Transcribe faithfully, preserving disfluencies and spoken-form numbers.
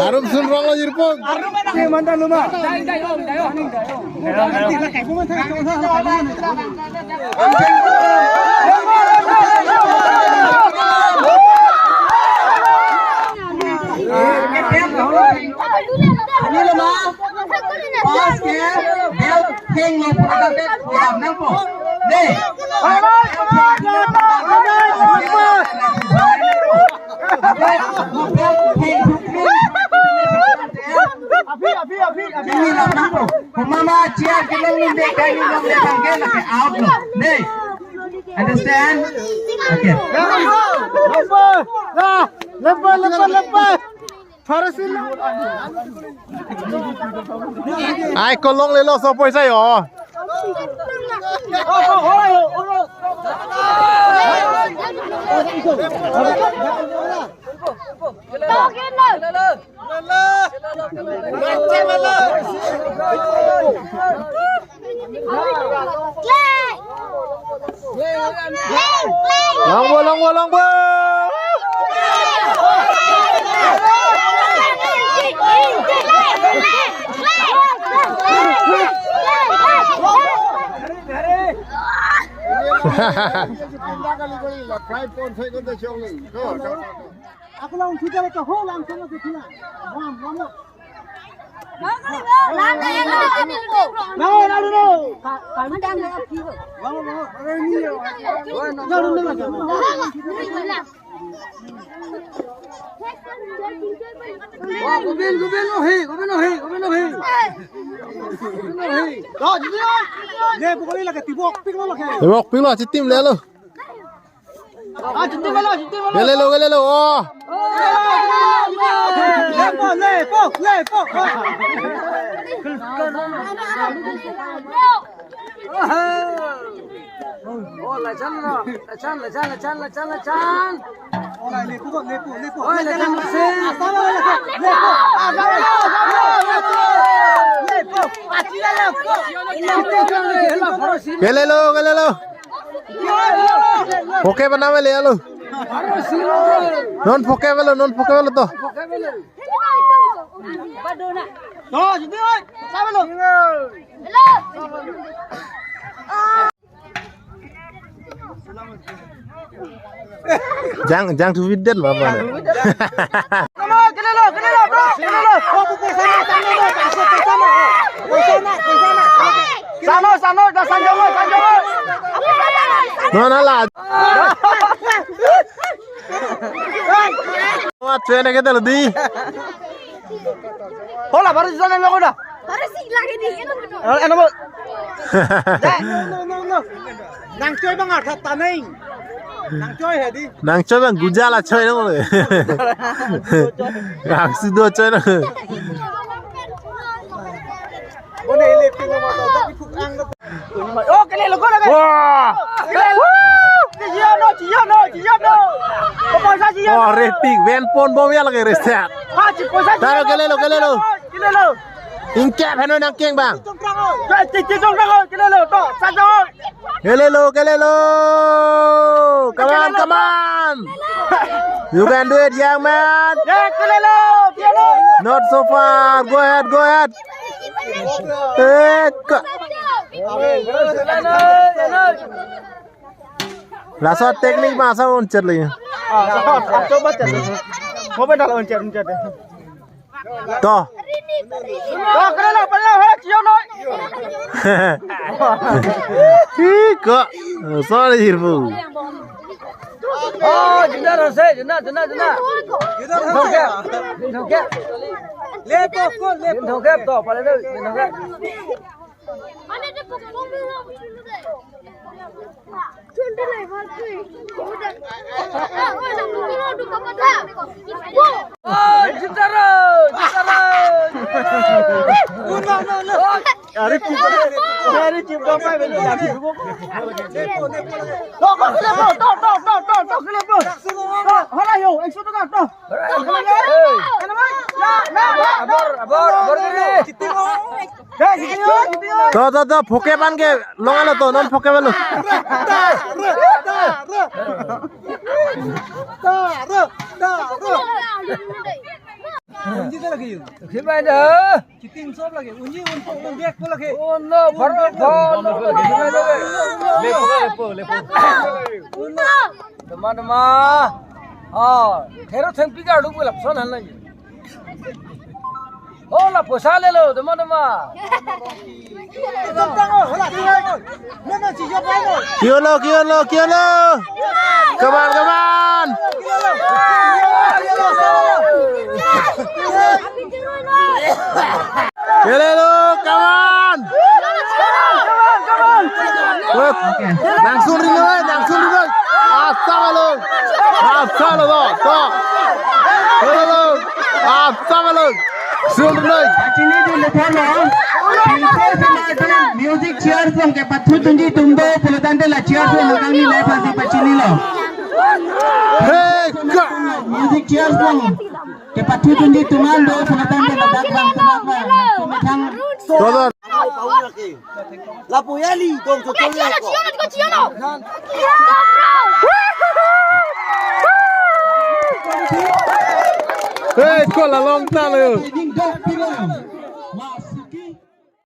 Arum sun rong lo jirpo. Mantan luma. Pass ke, bel thenglo pu ta ke, ya nangpo. Dei. Bel theng thuk ni. Api, api, api, api. Ini lah nangpo. Pemama chair ke long ni dei, kaini long dei, tangke lah ke out lo. Dei. Understand? Okay. Lepa, lepa, lepa, lepa. Ai, ko longlelo, so poisa yo. Longpo, longpo, longpo. Aku lang sudah ke ho lang sama ke sila. Lam, lam, lam. Wah, Govind, Govind, oh, hey, Govind, oh, hey, Govind, oh, hey. Govind, oh, hey. Dah, jadi lah. Dia pokoknya lagi tibok pik lo lagi. Tibok pik lo, chitim le lo. Ah, chitim lo, chitim lo. Gele lo, gele lo, oh. Lepo, lepo, lepo. Oh, lachan lo, lachan, lachan, lachan, lachan, lachan. Oh, lepo, lepo, lepo. Oh, lachan lo, se. Asal lo, lepo, lepo. Asal lo, asal lo, lepo. Lepo. Achi lo, lepo. Gele lo, gele lo. Phoke bana mele alo. Non phoke belo, non phoke belo to. Jang, jang tu videt apa ne? Come on, kelelo, kelelo, bro, kelelo. Sano, sano, dah sanjong, sanjong. Non ala. Wah, train ke tadi. Hola, baru jalan lo dah. Baru sih lagi di. Eh, ano mo? No, no, no, no. Nangchoi bang artha taneng. Nangchoi hedi. Nangchoi bang gujala choi no. Nang sudo choi no. Oh, kelelo ko lagi. Wah. Kelelo. Chiyo no, chiyo no, chiyo no. Paisa chiyo. Oh, retik, ven pon bom ya lagi reset. Ah, chi paisa chiyo. Taro kelelo, kelelo. Kelelo. Ingkep heno nangkeng bang. Chongprang o. Chi, chi, chongprang o, kelelo. To, sa chong. Kelelo, kelelo. Come on, come on. You can do it, young man. Ya, kelelo, kelelo. Not so far. Go ahead, go ahead. Eh, ka- Laso technique ma sa unchet lagi. Ah, coba chet. Mau benar unchet, unchet. To. To, kelelo, kelelo, he, chiyo noi. Ih, kok. Sorry, Hirbu. Oh, jenda rase, jenda, jenda, jenda. Jenda rase. Jenda rase. Lepo, ko, lepo. Jenda rase, to, pale do, jenda rase. Oh, jenda rase, jenda rase. Are chip, are chip, gamai beli lagi. To, to, to, to, to, to, to, to. To, hala yo, ekso taka, to. Abor, abor, abor diri. To, to, to, phoke pan ke, long alo to, non phoke pan lo. Taro, taro. Unji ta lagi. Khibai da. Chitin sob lagi. Unji un po un bek po lagi. Oh no, bharo bharo. Lepo, lepo, lepo. Teman-teman. Oh, thero thengpi ka duk belap son han lagi. Oh, la poisa lelo, teman-teman. Kiyolo, kiyolo, kiyolo. Kaman, kaman. Kelelo, kaman. Wait, langsung rinoi, langsung rinoi. Asam alo. Asam alo, to. Kelelo, asam alo. Sun rinoi. Pachini dun le thono. Pinso sema dun music chairs along kepathu dunji atum do pulotangte la chairs along kangni le pasi pachini lo. Hey, ka. Music chairs along kepathu dunji atum an do pulotangte ladak bang, ladak bang. Tumethang. Brother. Lapu yali dong so cholo ko. Hey, ko la long ta lo. Ding dong pilo.